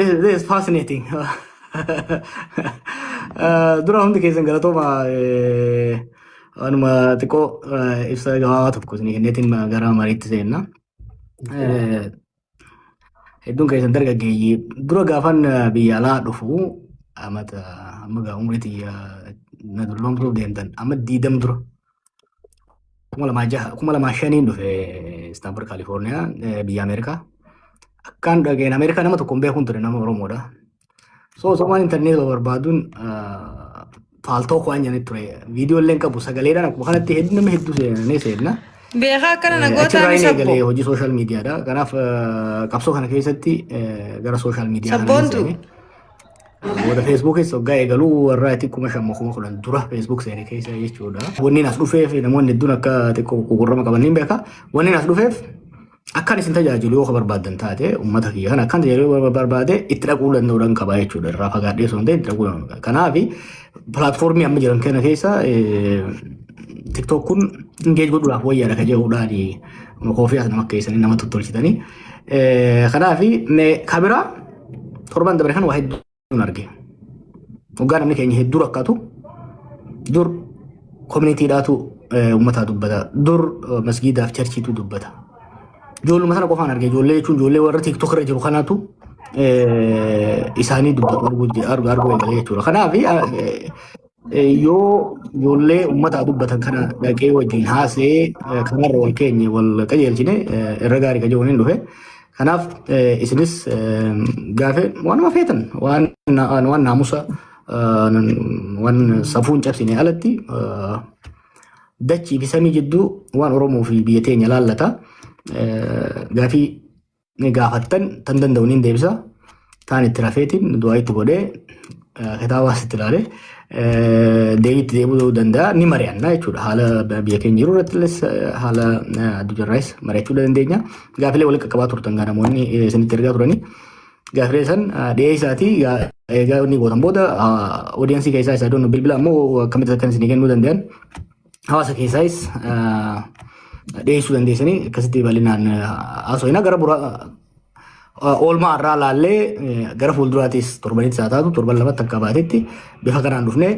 This is fascinating. Dura hundi keessan galatooma, waanuma xiqqoo ibsa gabaabaa tokko isinii kenneetiin gara mariitti seenna. Hedduun keessan dargaggeeyyii. Dura gaafan biyya alaa dhufu, amata amma gaa umrii tiyya na dulloomtuuf deemtan, amma 20 dura, 2006, 2005n dhufe Stanford, Kaalifoorniyaa, biyya Ameerikaa. Akkaan dhageen Ameerikaa nama tokko hin beekuun ture, nama Oromoodha. So osomaan intarneeta barbaaduun Paltalk waan jedhanii ture. Viidiyoo illee hin qabu, sagaleedhaan akkuma kanatti hedduu nama hedduu seenanii seenna. Beekaa akkana na Achirraa gootaa ni inni sabbo. eegalee hojii social mediaadha. Kanaaf qabsoo kana keessatti gara social media kana Sabboontu. seene. Booda Facebookis waggaa eegaluu warra itti 5,000 10,000 dura Facebook seene keessa jechuudha. Wanni as dhufeef namoonni hedduun akka xiqqoo gurgurama qaban ni beeka. Wanni as dhufeef akkan isin tajaajilu yoo ka barbaaddan taate, uummata kiyya kana akkan tajaajilu yoo barbaade, itti dhaquu danda'uudhaan qaba jechuudha. Irraa fagaadhee osoo hin ta'in itti dhaquu danda'u qaba. Kanaaf platformii amma jiran kana keessa TikTok kun engage godhuudhaaf wayyaadha ka jedhuudhaan koofii as nama keessanii nama tottolchitanii. Kanaaf kabiraa torban dabre kan waa hedduun arge. Waggaa namni keenya hedduu rakkatu, dur communitydhaatu uummataa dubbata. Dur masgiidaaf churchiitu dubbata. Ijoolluma sana qofaan arge. Ijoollee jechuun ijoollee warra TikTok irra jiru kanaatu isaanii dubbatu arguu arguu eegale jechuudha. Kanaaf yoo ijoollee uummataa dubbatan kana dhaqee wajjin haasee kanarra wal keenye wal qajeelchine irra gaarii qajeelchuun hin dhufe. Kanaaf isinis gaafe waanuma feetan, waan naamusa, waan safuun cabsine alatti, dachii fi samii jidduu waan Oromoo fi biyya teenya laallata. Gaafii gaafattan tan danda'u niin deebisa. Taan itti rafeetiin du'aa itti godhee kitaabaas itti ilaalee deebiitti deebi'uu danda'a, ni mari'anna jechuudha. Haala biyya keenya jiru irratti illee, haala addunyaarraas mari'achuu dandeenya. Gaafilee walitti qaqqabaa turtan gaa namoonni isinitti ergaa turanii. Gaafilee san dhiyeessaatii egaa inni gootan booda audience keessaa isaa doon bilbila ammoo akkamitti akkan isinii kennuu danda'an, hawaasa keessaayis dhiyeessuu dandeessanii, akkasitti bal'inaan haasofina. Gara bura oolmaa har'aa laallee gara fuulduraatis torbanitti haa taatu, torban lamatti akka baatetti bifa kanaan dhufnee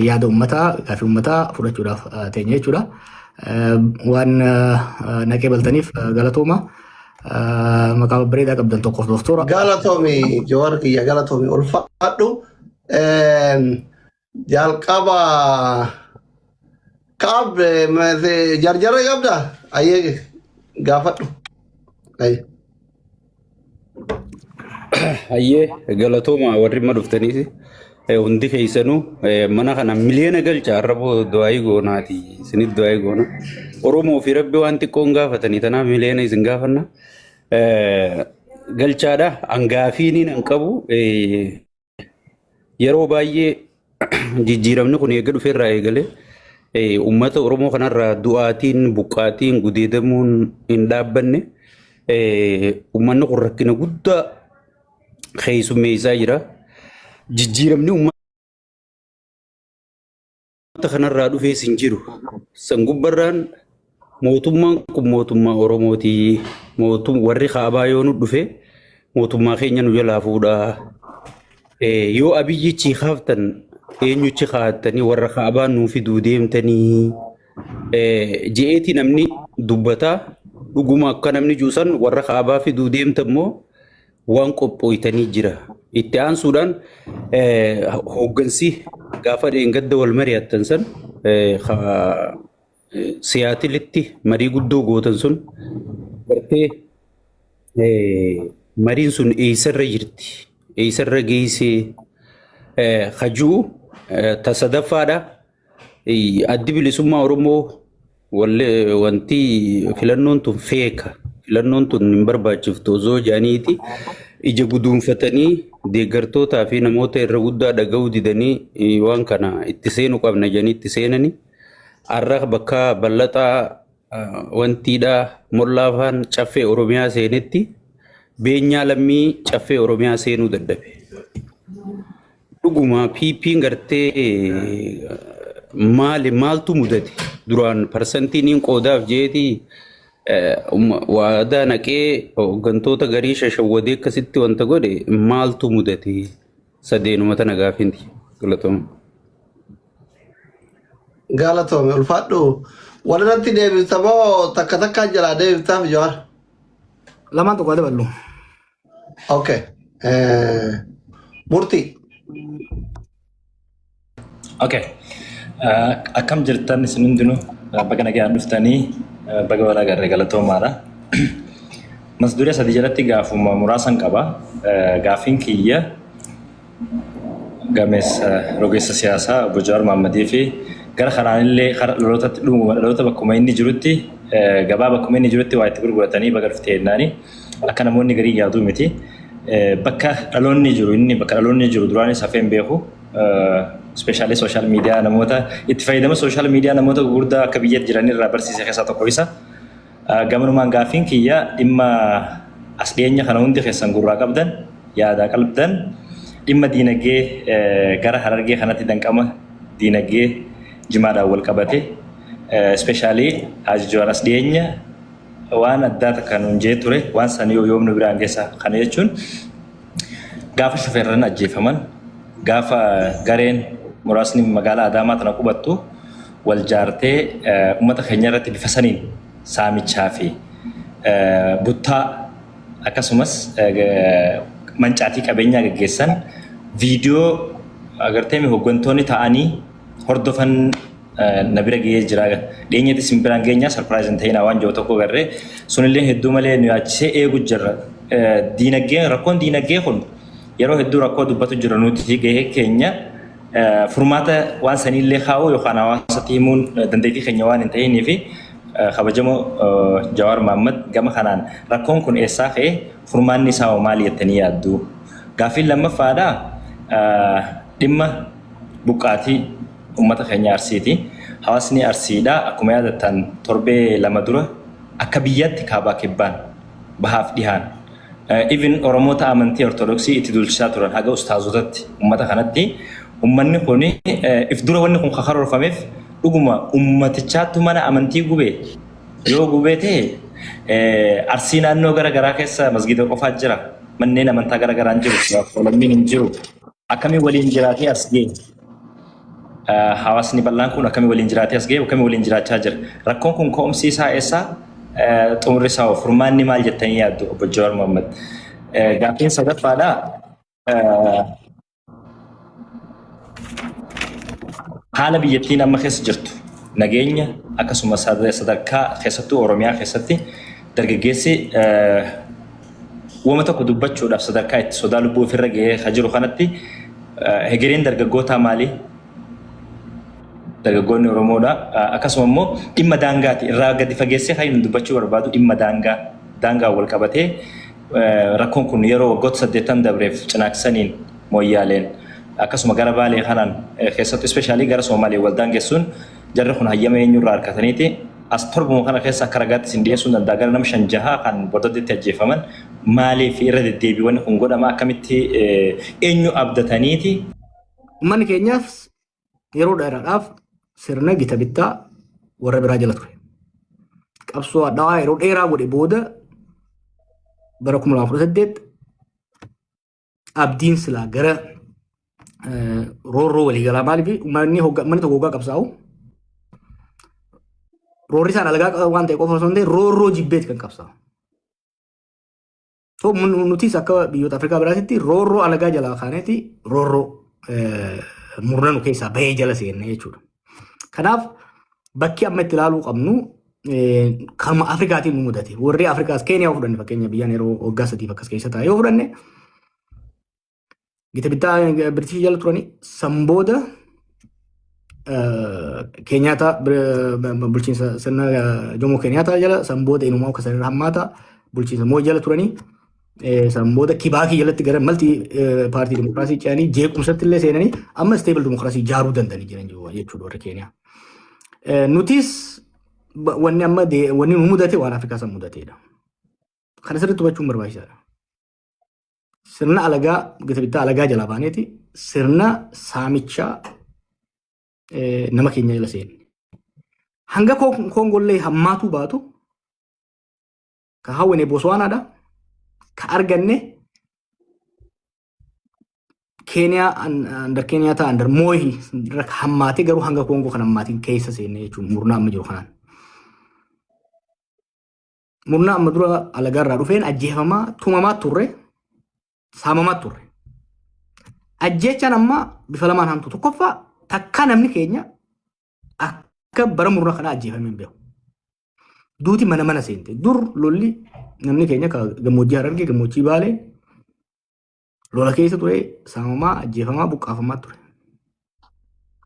yaada uummataa, gaafii uummataa fudhachuudhaaf teenya jechuudha. Waan naqee baltaniif galatooma. Maqaa babbareedaa qabdan tokkoof doktora. Galatoomi Jawaar kiyya, galatoomi, ulfaadhu. Jalqaba kaab jarjarra qabda, ayyee gaafadhu. Ayyee. Hayyee, galatooma warri amma dhuftaniis hundi keessanuu mana kana miliyoona galcha. Har'a boo du'aayii goonaati, isinit du'aayii goona. Oromoo fi Rabbi waan xiqqoon gaafatanii, tanaaf miliyoona isin gaafanna. Galchaadha hangaafiiniin hin qabu. Yeroo baay'ee jijjiiramni kun eega dhufeerraa eegalee uummata Oromoo kanarraa du'aatiin, buqqaatiin, gudeedamuun hin dhaabbanne. Uummanni kun rakkina guddaa keessummeessaa jira. Jijjiiramni uummata kanarraa dhufees hin jiru. San gubbarraan mootummaan kun mootummaa Oromooti. Warri kaabaa yoo nu dhufe mootummaa keenya nu jalaa fuudhaa. Yoo Abiyyichi kaaftan eenyuchi kaattanii warra kaabaa nuu fiduu deemtanii je'eeti namni dubbataa. Dhuguma akka namni juusan warra kaabaa fiduu deemtan immoo waan qophooytanii jira. Itti aansuudhaan hooggansi gaafa dheengadda wal mari'attan san Siyaatilitti marii guddoo gootan sun gartee mariin sun eessarra jirti, eessarra geessee hajuu ta sadaffaadha. Addi Bilisummaa Oromoo wanti filannoon tun feeka, filannoon tun hin barbaachiftu osoo jedhaniiti ija guduunfatanii deeggartootaa fi namoota irra guddaa dhaga'uu didanii waan kana itti seenu qabna jedhanii itti seenanii har'a bakka bal'axaa wantiidha mollaafaan Caffee Oromiyaa seenetti Beenyaa Lammii Caffee Oromiyaa seenuu dadhabe. Dhuguma PP'n gartee maali, maaltu mudate? Duraan parsantiin hin qoodaaf jeeti. Waadaa naqee hooggantoota garii shashawwadee akkasitti wanta godhe maaltu mudate? Sadeenuma tana gaafinti. Galatooma. Galatoome, ulfaadhu. Walirratti deebifta moo takka takkaan jalaa deebiftaaf, Jawaar? Lamaan tokko haa daballu. Okay. Murtii. Okay. Akkam jirtan isin hundinuu? Baga nagaan dhuftanii, baga walaa garree, galatoomaadha. Mas duree sadi jalatti gaafuma muraasan qaba. Gaafiin kiyya gameessa rogeessa siyaasaa obbo Jawaar Mohammadii fi gara kanaanillee kara dhalootatti dhuguma dhaloota bakkuma inni jirutti gabaa bakkuma inni jirutti waa itti gurguratanii baga dhuftee jennaani akka namoonni garii yaaduu miti. Bakka dhaloonni jiru, inni bakka dhaloonni jiru duraanis hafee hin beeku. Especially social media, namoota itti fayyadama social media namoota gurguddaa akka biyyatti jiran irraa barsiise keessaa tokko isa. Gamanumaan gaaffiin kiyya dhimma as dhiyeenya kana hundi keessan gurraa qabdan, yaadaa qalbdan, dhimma diinagdee gara Harargee kanatti danqama diinagdee jimaadhaan wal qabate, especially Haji Jawaar as dhiyeenya waan addaa takka nuun jee ture, waan san yoo yoom nu biraan geessa? Kana jechuun gaafa shufeerran ajjeefaman, gaafa gareen muraasni magaalaa Adaamaa tana qubattu wal jaartee uummata keenya irratti bifa saniin saamichaa fi buttaa akkasumas mancaatii qabeenyaa gaggeessan, viidiyoo agartee hooggantoonni ta'anii hordofan na bira gahee jira. Dhiyeenyatti isin biraan geenyaa, surprise hin ta'inaa waan jiru tokko garree sunillee hedduu malee nu yaachisee eegu jirra. Diinagdee, rakkoon diinagdee kun yeroo hedduu rakkoo dubbatu jira. Nuti gahee keenya furmaata waan saniillee kaa'uu yookaan hawaasatti himuun dandeettii keenya waan hin ta'inii fi kabajamoo Jawaar Mohammad, gama kanaan rakkoon kun eessaa ka'e, furmaanni isaa hoo maali jettanii yaaddu? Gaaffiin lammaffaadha, dhimma buqqaatii uummata keenya Arsiiti. Hawaasni Arsiidha akkuma yaadattan torbee 2 dura akka biyyaatti kaabaa kibbaan, bahaaf dhihaan, even Oromoota amantii Ortodoksii itti duulchisaa turan haga ustaazotatti uummata kanatti. Uummanni kun if dura wanni kun karoorfameef dhuguma ummatichaattu mana amantii gube. Yoo gubee ta'e, Arsii naannoo gara garaa keessa masgiida qofaa jira, manneen amantaa gara garaan jiru, lammiin hin jiru, akkamiin waliin jiraatee as ga'e? Hawaasni bal'aan kun akkamii waliin jiraatee as ga'e, akkamii waliin jiraachaa jira? Rakkoon kun ka'umsi isaa eessaa, xumurri isaa hoo, furmaanni maal jettanii yaaddu, obbo Jawaar Mohammad? Gaaffiin sadaffaadha. Haala biyyattiin amma keessa jirtu, nageenya akkasumas sadarkaa keessattuu Oromiyaa keessatti dargaggeessi wama tokko dubbachuudhaaf sadarkaa itti sodaa lubbuu ofirra gahee kan jiru kanatti, hegereen dargaggootaa maali? Dargaggoonni Oromoodha. Akkasuma immoo dhimma daangaati. Irraa gadi fageessee kan inni dubbachuu barbaadu dhimma daangaa. Daangaan wal qabatee rakkoon kun yeroo waggoota 80 dabreef Cinaaksaniin, Mooyyaaleen, akkasuma gara Baalee kanaan keessattuu especially gara Soomalee wal daangessuun, jarri kun hayyama eenyurraa harkataniiti? As torbuma kana keessa akka ragaatti isin dhiyeessuu danda'a, gara nama shan jaha kan bordoddeetti ajjeefaman. Maaliif irra deddeebiiwwan kun godhama? Akkamitti, eenyu abdataniiti? Uummanni keenyaaf yeroo dheeraadhaaf sirna gita bittaa warra biraa jala ture. Qabsoo hadhaawaa yeroo dheeraa godhe booda bara 2018 abdiin silaa gara roorroo waliigalaa, maaliif uummanni tokko hoggaa qabsaa'u roorri isaan alagaa waan ta'e qofa osoo hin ta'in roorroo jibbeeti kan qabsaa'u. So nutis akka biyyoota Afrikaa biraatitti roorroo alagaa jalaa kaaneeti roorroo murna nu keessaa bahee jala seenne jechuudha. Kanaaf bakki amma itti ilaaluu qabnu kanuma Afrikaatiin nu mudate. Warri Afrikaas Keeniyaa yoo fudhanne, fakkeenya biyyaan yeroo waggaa 3f akkas keessa taa'e yoo fudhanne, gita bittaa Biritish jala turani, san booda Keenyaataa bulchiinsa sirna Jomo Keenyaataa jala, san booda inumaa akka sanirra hammaata bulchiinsa Mooyi jala turanii, san booda Kibaakii jalatti gara multi party dimokiraasii ce'anii jeequmsatti illee seenanii amma stable dimokiraasii ijaaruu danda'anii jiran jechuudha warri Keeniyaa. Nutis wanni amma wanni nu mudate waan Afrikaa san mudateedha. Kana sirriitti hubachuun barbaachisaadha. Sirna alagaa, gita bittaa alagaa jalaa baaneeti sirna saamichaa nama keenya jala seenne. Hanga Koongollee hammaatuu baatu. Ka hawwine Botswanaadha. Ka arganne Keeniyaa, under Keeniyaa ta'a, under Mooyi hammaatee, garuu hanga Koongoo kan hammaatiin keessa seenne jechuun murnaa amma jiru kanaan. Murnaa amma dura alagaarraa dhufeen ajjeefamaa, tumamaa turre, saamamaa turre. Ajjeechaan amma bifa lamaan hamtu. Tokkoffaa, takkaa namni keenya akka bara murnaa kanaa ajjeefamee hin beeku. Duuti mana mana seente. Dur lolli namni keenya gammoojjii Harargee, gammoojjii Baalee lola keessa ture, saamamaa, ajjeefamaa, buqqaafamaa ture.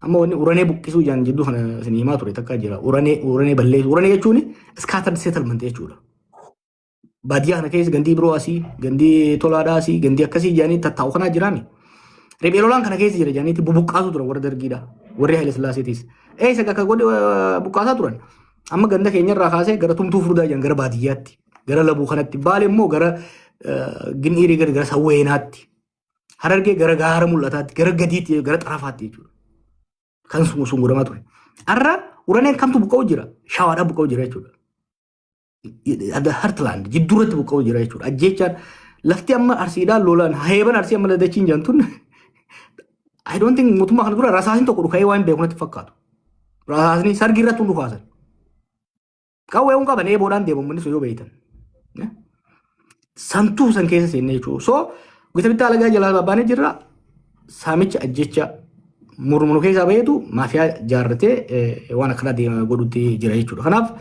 Amma wanni uranee buqqisuu jaan jidduu kana isin himaa ture takka jira. Uranee, uranee balleessu. Uranee jechuun scattered settlement jechuudha. Baadiyyaa kana keessa gandii biroo asii, gandii tolaadhaa asii, gandii akkasii jaanii tattaa'u kanaa jiraami. Riphee lolaan kana keessa jira jaaniitti bubuqqaasuu turan warra Dargiidha. Warri Haile Sillaaseetis. Eessa akka godhe buqqaasaa turan. Amma ganda keenyarraa kaasee gara Tumtuu Furdaa jiran, gara baadiyyaatti, gara Labuu kanatti, Baale immoo gara Gin'iirii, gara Sawweenaatti, Harargee gara gaara mul'ataatti, gara gadiitti, gara xarafaatti jechuudha. Kan sun godhamaa ture. Har'a uraneen kamtu buqqa'u jira? Shawaadhaan buqqa'u jira jechuudha. The heartland jidduurratti buqqa'u jira jechuudha. Ajjeechaan lafti amma Arsiidhaan lolaan heeban Arsii amma ladachiin jaantun, I don't think mootummaa kana dura rasaasni tokko dhuka'ee waan beeku natti fakkaatu. Rasaasni sargii irratti hun dhukaasan. Qawwee hun qaban, eeboodhaan deemu manni sun yoo beeytan. Santuu san keessa seenne jechuudha. So gita bittaa alagaa jalaa babbaanee jirra. Saamicha, ajjecha murmuru keessaa baheetu maafiyaa jaarratee waan akkanaa deema godhutti jira jechuudha. Kanaaf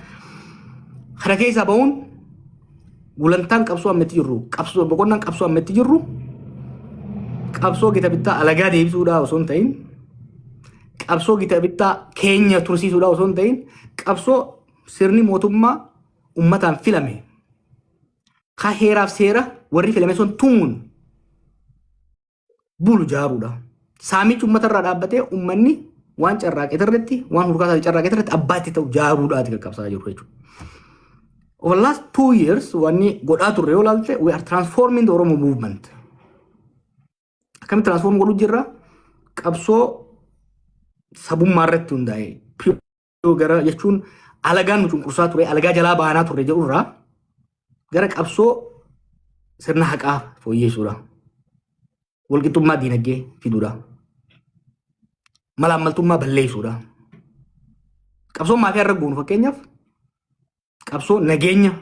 kana keessaa bahuun gulantaan qabsoo ammatti jirru, qabsoo boqonnaan qabsoo ammatti jirru, qabsoo gita bittaa alagaa deebisuudhaa osoo hin ta'in, qabsoo gita bittaa keenya tursiisuudhaa osoo hin ta'in, qabsoo sirni mootummaa ummataan filame ka heeraaf seera warri filame sun tumuun bulu jaaruudha. Saamichi uummatarraa dhaabbatee uummanni waan carraaqee irratti, waan hurkaa carraaqee irratti abbaa itti ta'u jaaruudhaati kan qabsaa jiru jechuudha. Over the last 2 years wanni godhaa turre yoo ilaalte, we are transforming the Oromo movement. Akkamitti transform godhuu jirra? Qabsoo sabummaa irratti hundaa'e gara jechuun alagaan nu cunqursaa ture, alagaa jalaa baanaa turre jedhurraa gara qabsoo sirna haqaa fooyyeessuudha. Walqixxummaa diinagdee fiduudha. Malaammaltummaa balleessuudha. Qabsoon maafiyaa irra goonu, fakkeenyaaf, qabsoo nageenya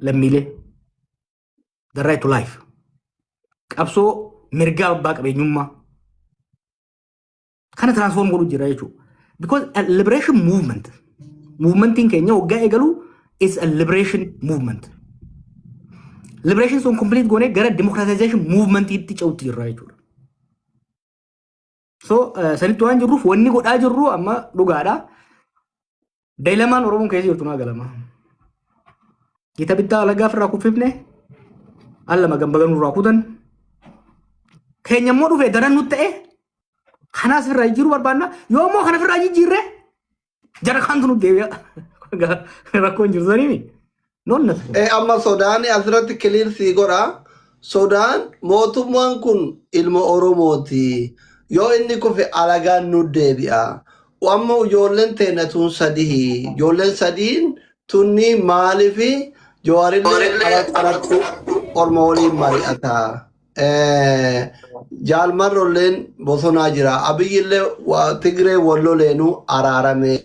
lammiilee, the right to life, qabsoo mirgaa abbaa qabeenyummaa kana transform godhu jira jechuudha. Because a liberation movement, movementiin keenya waggaa eegalu is a liberation movement. Liberation sun complete goonee gara democratization movementiitti ce'utti jirra jechuudha. So sanitti waan jirruuf wanni godhaa jirru amma dhugaadha. Dilemmaan Oromoon keessa jirtu naa galama. Gita bittaa alagaa ofirraa kuffifne, al lama gambaganuu irraa kutan. Keenya immoo dhufee daran nutti ta'e, kanaas ofirraa jijjiiruu barbaanna. Yoo immoo kana ofirraa jijjiirre jara kaantu nutti deebi'a. Rakkoon jiru saniimi. Noonna. Amma sodaan asirratti clear sii godha. Sodaan mootummaan kun ilma Oromooti. Yoo inni kufe alagaan nu deebi'a. Amma ijoolleen teenya tun sadii. Ijoolleen sadiin tunni maaliifi Jawaarillee alatti orma waliin mari'ata. Jaalmarrolleen bosonaa jira. Abiyyillee Tigree walloleenuu araarame.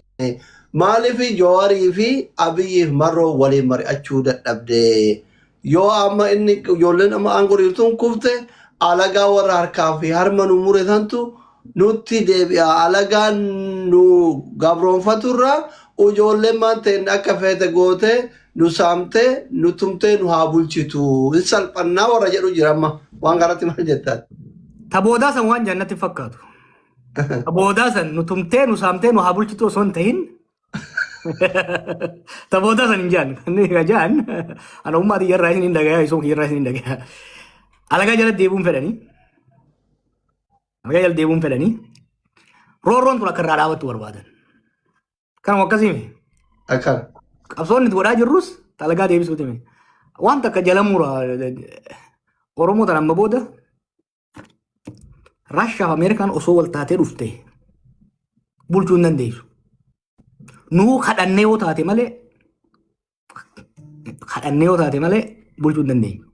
Maaliif Jawaarii fi Abiyyiif Marroo waliin mari'achuu dadhabde? Yoo amma inni ijoolleen amma aangoo jirtuun kufte, alagaa warra harkaa fi harma nu mure santu nutti deebi'a. Alagaan nu gabroonfaturra ijoolleen maan ta'e akka feete goote nu saamte, nu tumtee, nu haa bulchitu. Hin salphannaa warra jedhu jira amma. Waan kanatti maal jettan? Ta boodaa san waan jannatti fakkaatu. Ta boodaa san nu tumtee, nu saamtee, nu haa bulchitu osoo hin ta'in, ta boodaa san hin jaan. Kan inni jaan ana ummaa xiyyarraa isin hin dhagayaa, isoo kiyyarraa isin hin dhagayaa. Alagaa jala deebuun fedhanii. Alagaa jala deebuun fedhanii. Roorroon tun akka irraa dhaabattu barbaadan. Kanuma akkasii mi? Akkana. Qabsoon nuti godhaa jirrus alagaa deebisuuti mi? Waan takka jala mura, Oromoo tan amma booda Raashaa fi Ameerikaan osoo wal taatee dhufte bulchuu hin dandeessu. Nuu kadhannee yoo taate malee Kadhannee yoo taate malee bulchuu hin dandeenyu.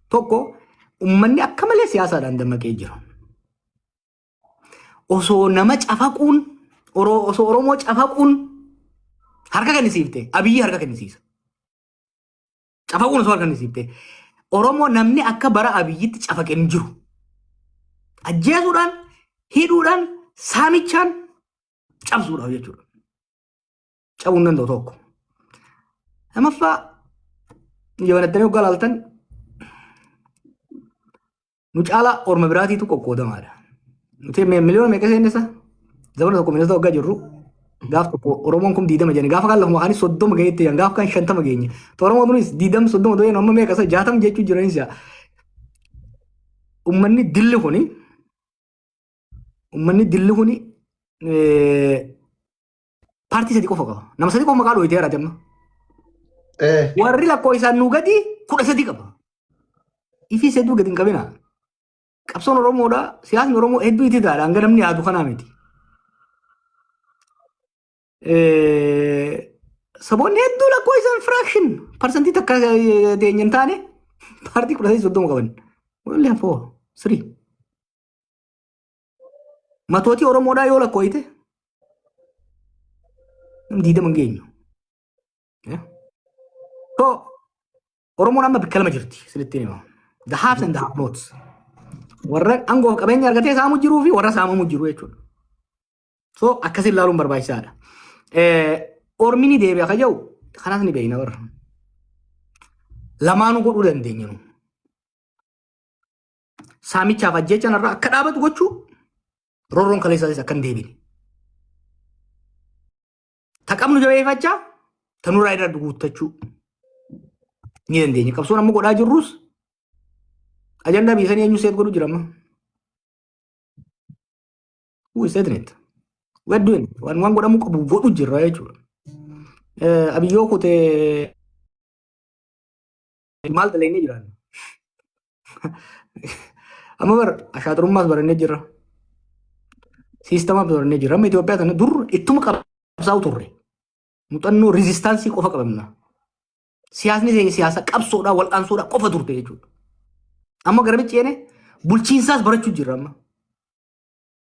Tokko, uummanni akka malee siyaasaadhaan dammaqee jira. Osoo nama cafaquun, osoo Oromoo cafaquun harka kennisiifte, Abiyyi harka kennisiisa. Cafaquun osoo harka kennisiifte. Oromoo namni akka bara Abiyyitti cafaqe hin jiru. Ajjeesuudhaan, hidhuudhaan, saamichaan cabsuudhaaf jechuudha. Cabuu hin danda'u tokko. Lamaffaa, jabanattanii hoggaa laaltan nu caalaa orma biraatiitu qoqqoodamaadha. Nuti miliyoona meeqa seennisa? Zamana tokko miliyoona hoggaa jirru gaaf tokko Oromoon kun 20 jedhani, gaafa kaan lafuma kaanis 30 gaheetti jedhan, gaafa kaan 50 geenye. Oromoon kunis 20 30 ta'een amma meeqa isa 60 jechuu jiranis yaa. Uummanni dilli kuni paartii sadi qofa qaba. Nama sadi qofa maqaa dhooyitee jiraate amma. Warri lakkoo isaan nuu gadi 13 qaba. Ifis hedduu gadi hin qabina. Qabsoon Oromoodha. Siyaasni Oromoo hedduu itti taadha. Hanga namni yaadu kanaa miti. Saboonni hedduu lakkoo isaan fraction parsantii takka teenya hin taane paartii 13 30 qaban. We only have four, three. Matootii Oromoodhaa yoo lakkooyite namni 20 hin geenyu. So Oromoon amma bakka lama jirti sinitti hima. The haves and the have nots. Warra aangoo fi qabeenya argatee saamu jiruu fi warra saamamu jiru jechuudha. So akkasiin ilaaluun barbaachisaadha. Ormi ni deebi'a ka jedhu kanaas ni beekna warra. Lamaanuu godhuu dandeenya nu. Saamichaaf ajjechaan irraa akka dhaabatu gochuu, roorroon kaleessaatis akka hin deebine. Ta qabnu jabeeffachaa ta nurraa irra guuttachuu ni dandeenya. Qabsoon amma godhaa jirrus ajandaa biyya sanii eenyu set godhu jira amma? Who is setting it? We are doing it. Waan godhamuu qabu godhu jirra jechuudha. Abiyyoo kutee maal dalagnee jiraanna? Amma bar ashaaturummaas barannee jirra. Siistamaas barannee jirra. Amma Itoophiyaa tana dur ittuma qabsaa'u turre. Muuxannoo resistance qofa qabamna. Siyaasni keenya siyaasa qabsoodhaa, wal'aansoodhaa qofa turte jechuudha. Amma gara ceene bulchiinsaas barachuu jirra amma.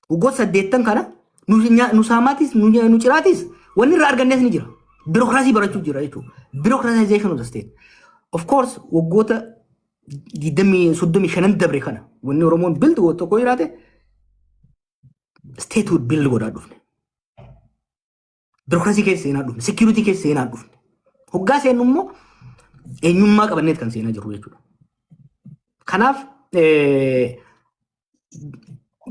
Waggoota 80 kana nu saamaatis nu ciraatis wanni irraa argannees ni jira. Birookiraasii barachuu jira jechuudha. Bureaucratization of the state. Of course, waggoota 35 dabre kana wanni Oromoon build godhu tokko jiraate statehood build godhaa dhufne. Birookiraasii keessa seenaa dhufne. Security keessa seenaa dhufne. Hoggaa seennu immoo eenyummaa qabanneet kan seenaa jirru jechuudha. Kanaaf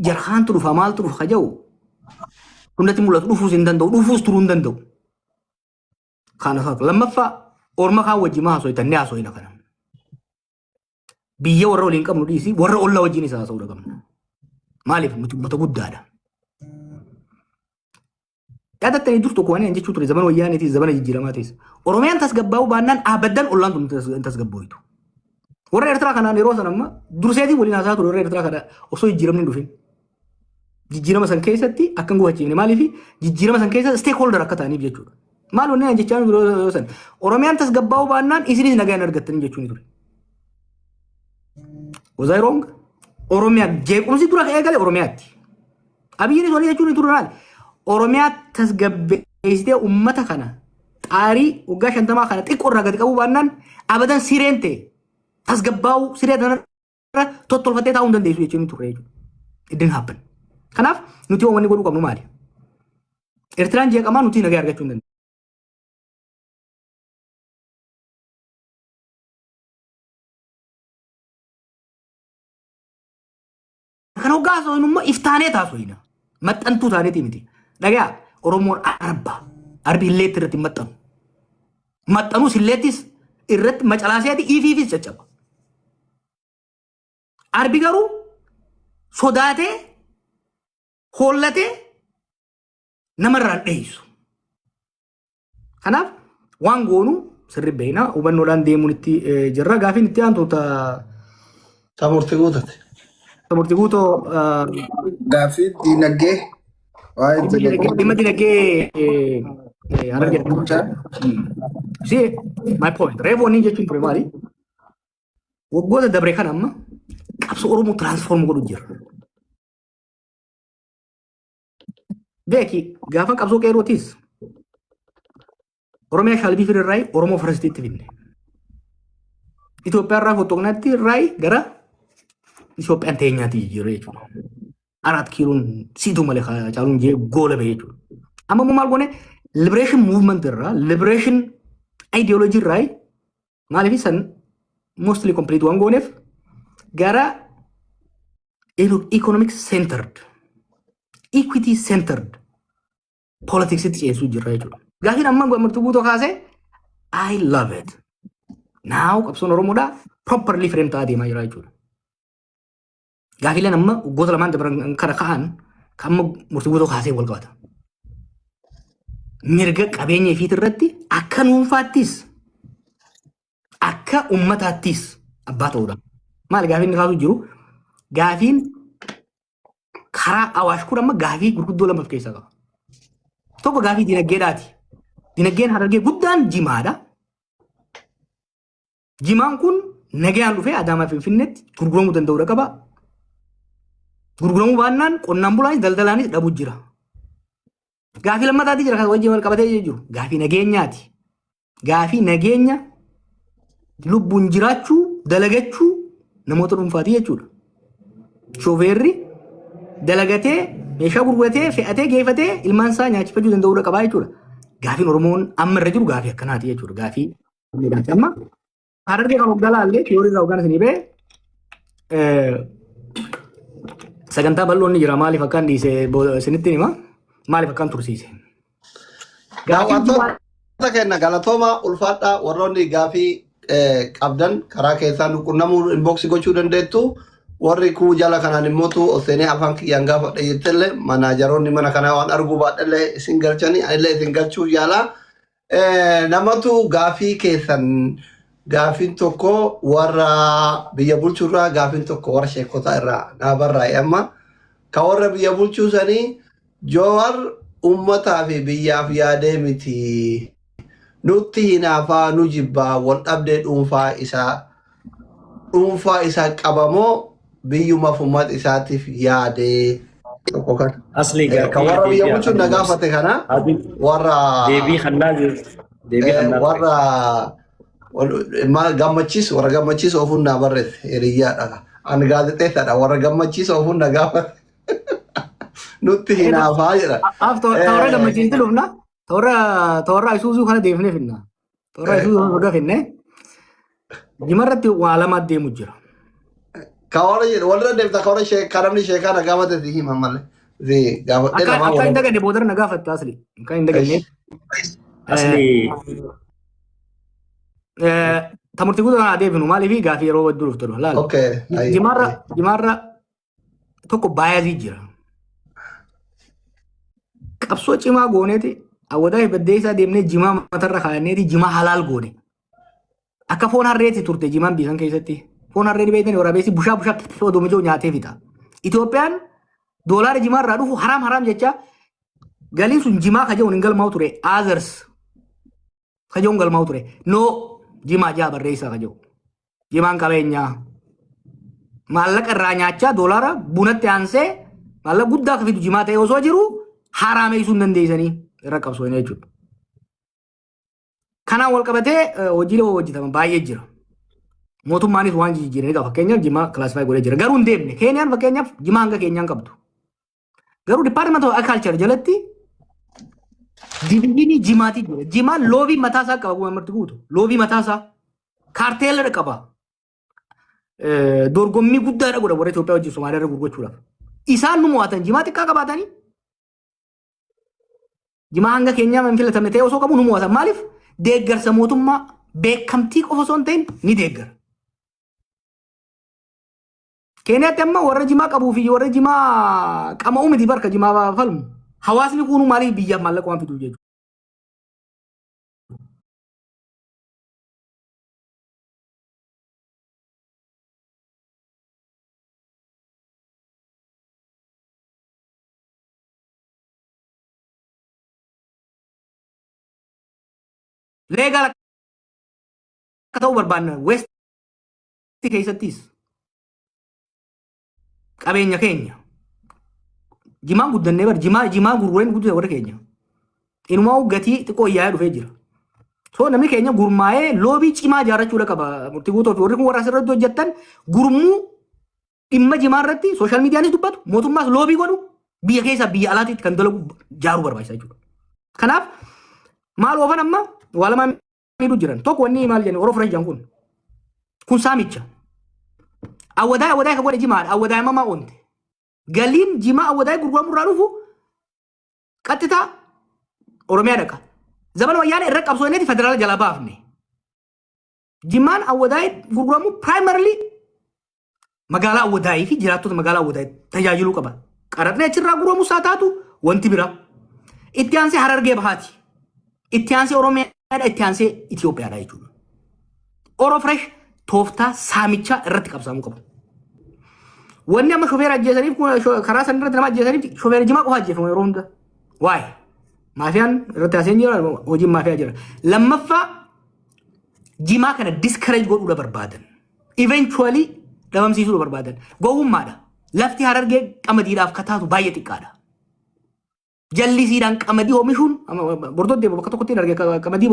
jarhaantu dhufa, maaltu dhufa ka jedhu hundatti mul'atu, dhufuus hin danda'u, dhufuus turuu hin danda'u. Kana lammaffaa, orma kaan wajjin maa haasoftan? Ni haasofina kana. Biyya warra waliin qabnu dhiisi, warra ollaa wajjin isa haasa'uu qabna. Maaliif? Nuti uummata guddaadha. Yaadattanii dur tokko waan jechuu ture, zamana wayyaaniitis zamana jijjiiramaatis. Oromiyaan tasgabbaa'uu baannaan abadan ollaan tun hin tasgabbooytu. Warra Eertiraa kanaan yeroo sana amma durseetiin waliin haasaa ture, warra Eertiraa kana osoo jijjiiramni hin dhufin. Jijjiirama san keessatti akka hin gufachiifne, maaliif, jijjiirama san keessa stakeholder akka ta'aniif jechuudha. Maal wanni ani jechaa jiru yeroo san, Oromiyaan tasgabbaa'uu baannaan isinis nagaa hin argattanii jechuun ture. Was I wrong? Oromiyaan jeequmsi dura eegale Oromiyaatti. Abiyyiinis walii jechuun ture maali? Oromiyaa tasgabbeessitee uummata kana xaarii waggaa 50 kana xiqqoo irraa gadi qabuu baannaan abadan sireen ta'e tasgabbaa'uu, siree kanarra tottolfattee taa'uu hin dandeessu jechuun turre jechuudha. It didn't happen. Kanaaf nuti wanni godhuu qabnu maali? Eertiraan jeeqamaa nuti nagaa argachuu hin dandeenyu. Kan hoggaa haasofnu immoo iftaanee taasofna. Maxxantuu taaneeti miti. Dhagaa, Oromoon arba. Arbi illeetti irratti hin maxxanu. Maxxanus illeettis irratti macalaaseeti ifiifis caccaba. Arbi garuu sodaatee hoollatee namarraan dheessu. Kanaaf waan goonu sirri beekna, hubannoodhaan deemuun itti jirra. Gaafiin itti aantu ta Ta murtii guutate. Ta murtii guutoo. Gaaffii diinagdee, waa'ee dhimma diinagdee. Dhimma dinagdee Harargee. See my point. Reefu wanni jechuun ture maali? Waggoota dabre kana amma qabsoo Oromoo transform godhu jira. Beeki, gaafa qabsoo qeerrootis Oromiyaa shaalbii fidirraa Oromoo firstiitti finne. Itoophiyaa irraa foxoqnaatti irraa gara Itoophiyaan teenyaatti jijjiirre jechuudha. Araat kiiloon siituu malee caaluun jee goola ba'e jechuudha. Amma immoo maal goone? Liberation movement irraa, liberation ideology irraa, maaliif san mostly complete waan gooneef, gara economic centered, equity centered politics ceesuu jirra jechuudha. Gaafiin amma Gammachuu Guutoo kaasee, I love it. Now qabsoon Oromoodhaa properly frame ta'aa deemaa jira jechuudha. Gaafiileen amma waggoota lamaan dabran kana ka'an kan amma Murtii Guutoo kaasee wal qabata. Mirga qabeenya ifiit irratti akka dhuunfaattis akka ummataattis abbaa ta'uudha. Maali gaafiin inni kaasuu jiru? Gaafiin karaa Awaash kun amma gaafii gurguddoo lama of keessaa qaba. Tokko gaafii dinagdeedhaati. Dinagdeen Harargee guddaan jimaadha. Jimaan kun nagayaan dhufee Adaamaa Finfinneetti gurguramuu danda'uudha qaba. Gurguramuu baannaan qonnaan bulaanis daldalaanis dhabuu jira. Gaafii lammataati jira kan wajjin wal qabatee jiru. Gaafii nageenyaati. Gaafii nageenya lubbuun jiraachuu, dalagachuu namoota dhuunfaati jechuudha. Shooferri dalagatee, meeshaa gurguratee, fe'atee, geeffatee ilmaan isaa nyaachifachuu danda'uudha qabaa jechuudha. Gaafiin Oromoon amma irra jiru gaafii akkanaati jechuudha. Gaafii amma Harargee kan hoggaa laallee theory irraa hoggaan isinii ba'e, sagantaa bal'oon ni jira. Maaliif akkaan dhiise isinitti hima, maaliif akkaan tursiise. Gaafiin Daawwattoota keenya, galatooma, ulfaadhaa. Warroonni gaafii qabdan karaa keessaa nu qunnamuu, inbox gochuu dandeettu. Warri kuu jala kanaan immootu oseenee afaan kiyyaan gaafadha jettellee, manaajaroonni mana kanaa waan arguu baadhallee isin galchanii, anillee isin galchuuf yaalaa. Namatu gaafii keessan, gaafiin tokko warra biyya bulchurraa, gaafiin tokko warra sheekotaa irraa naa barraa'e. Amma ka warra biyya bulchuu sanii, Joowar ummataa fi biyyaaf yaadee miti. Nutti hinaafaa, nu jibbaa, wal dhabdee dhuunfaa isaa qabamoo biyyumaaf uummata isaatiif yaadee? Tokko kana. Asli Ka gaafii warra biyya deebii bulchuun na afaan gaafate kana warra deebii kannaa jiru. Deebii kannaa warra maal Gammachiis, warra Gammachiis ofuun naa barreesse, hiriyyaadha. Ani gaazexeessaadha, warra Gammachiis ofuun na gaafate. Nutti hinaafaa jedha. Af toora Gammachiisti dhufna. Toora Isuuzuu kana deemnee finna. Toora Isuuzuu kana finne. Jimarratti waa lama deemu jira. Ka warra jedhu walirra deemta, ka warra sheekaa, namni sheekaa na gaafate si hima malee. Si gaafadhee Akka lamaa akka hin wal. daganne boodara na gaafatta asli. Akka hin daganne. Asli Ta Murtii Guutuu kana deebinu, maaliif gaafii yeroo hedduu dhuftu laala. Okay. Jimaarra tokko bias jira. Qabsoo cimaa gooneeti, Awwadaa baddeessaa deemnee jimaa matarra kaa'anneeti jimaa halaal goone. Akka foon harreetti turte jimaan biyya san keessatti. Foon harree beektan, waraabessi bushaa bushaa odoo mijoo nyaatee fixa. Itoophiyaan doolaara jimaa irraa dhufu haraam haraam jecha, galiin sun jimaa kajaa'uun hin galmaa'u ture. Others kajaa'uun galmaa'u ture. No, jimaa jaa barreessaa kaja'u. Jimaan qabeenyaa. Maallaqa irraa nyaachaa, doolaara bunatti aansee maallaqa guddaa akka fidu jimaa ta'e osoo jiru, haraameessuu hin dandeessanii irra qabsoon jechuudha. Kanaan wal qabatee hojiilee hojjetaman baay'ee jira. Mootummaanis waan jijjiiranii qaba. Fakkeenyaaf jimaa classify godhee jira. Garuu hin deemne. Keeniyaan fakkeenyaaf jimaa hanga keenyaan qabdu. Garuu Department of Agriculture jalatti division jimaatii jira. Jimaan lobby mataasaa qaba, akkuma Marti Guutu. Lobby mataasaa. Cartel qaba. Dorgommii guddaadha godha warra Itoophiyaa wajjin Somaaliyaa irra gurgurachuudhaaf. Isaan nu mo'atan jimaa xiqqaa qabaatanii, jimaa hanga keenyaa hin filatamne ta'e osoo qabu nu mo'atan. Maaliif? Deeggarsa mootummaa, beekamtii qofa osoo hin ta'in ni deeggara. Keeniyaatti amma warra jimaa qabuu fi warra jimaa qama'uu miti barka jimaa falmu. Hawaasni kunuu maaliif biyyaaf maallaqa waan fiduuf jechuudha. Legal Ta'uu barbaanna West keessattis qabeenya keenya. Jimaan guddannee bar jimaa gurgureen guddate warra keenya. Inumaa gatii xiqqoo iyyaa dhufee jira. So namni keenya gurmaa'ee lobby cimaa ijaarrachuudha qaba. Murtii guutuu fi warri kun warra asirratti hojjettan gurmuu dhimma jimaa irratti social mediaanis dubbatu, mootummaas lobby godhu, biyya keessaa biyya alaatiitti kan dalagu jaaruu barbaachisa jechuudha. Kanaaf maal oofan amma waa lamaan miidhuu jiran. Tokko, wanni maal jennu Oro Fresh jedhan kun saamicha. Awwadaa awwadaa kan godhe jimaadha. Awwadaa mamaa oonte. Galiin jimaa awwadaa gurguramu irraa dhufu qaxxitaa Oromiyaa dhaqa. Zaman Wayyaanee irra qabsoo inni federaala jalaa baafne. Jimaan Awwadaa gurguramu primarily magaalaa Awwadaayii fi jiraattota magaalaa Awwadaayii tajaajiluu qaba. Qaraxni achirraa gurguramu isaa taatu wanti biraa. Itti aansee Harargee Bahaati. Itti aansee Oromiyaadha. Itti aansee Itoophiyaadha jechuudha. Oro Fresh tooftaa saamichaa irratti qabsaamuu qabu. Wanni amma shofeera ajjeesaniif, karaa san irratti nama ajjeesaniif, shofeera jimaa qofa ajjeefamu yeroo hunda. Waa'ee maafiyaan irratti haaseen jira, hojiin maafiyaa jira. Lammaffaa, jimaa kana discourage godhuudha barbaadan. Eventually dhabamsiisuudha barbaadan. Gowwummaadha. Lafti Harargee qamadiidhaaf kataatu baay'ee xiqqaadha. Jallisiidhaan qamadii oomishuun bordoddee bakka tokkotti hin arge qamadii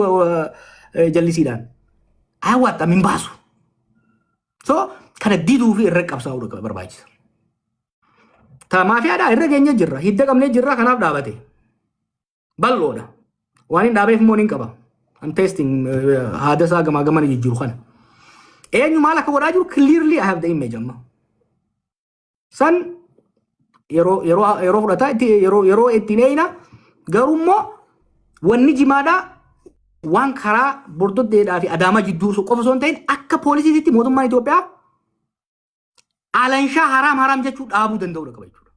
jallisiidhaan. Hawaata min baasu. So kana diduu fi irra qabsaa'uu barbaachisa. Ta maafiyaadhaa irra geenye jirra. Hidda qabnee jirra, kanaaf dhaabate. Bal'oodha. Waan hin dhaabeef immoo ni qaba. I'm testing haada isaa gamaa gamana jijjiiru kana. Eenyu maal akka godhaa jiru clearly I have the image amma. San yeroo fudhataa itti yeroo ittiin eeyina. Garuu immoo wanni jimaadhaa waan karaa Bordoddeedhaa fi Adaamaa jidduu qofa osoo hin ta'in, akka poolisiitti mootummaan Itoophiyaa alanshaa haraam haraam jechuu dhaabuu danda'uu qaba jechuudha.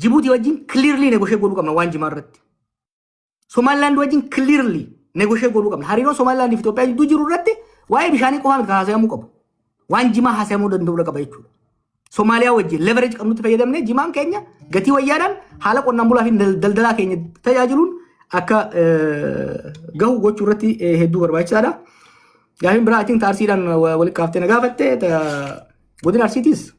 Jibuutii wajjin clearly negotiate godhuu qabna waan jimaa irratti. Somaliland wajjin clearly negotiate godhuu qabna. Hariiroon Somaliland fi Itoophiyaa jidduu jiru irratti waa'ee bishaanii qofaa miti kan haasa'amuu qabu. Waan jimaa haasa'amuu danda'uu qaba jechuudha. Somaaliyaa wajjin leverage qabnutti fayyadamnee jimaan keenya gatii wayyaadhaan haala qonnaan bulaa fi daldalaa keenya tajaajiluun akka gahu gochuu irratti hedduu barbaachisaadha. Gaafiin biraa atiin Arsiidhaan walitti kaaftee na gaafatte, godina Arsiitis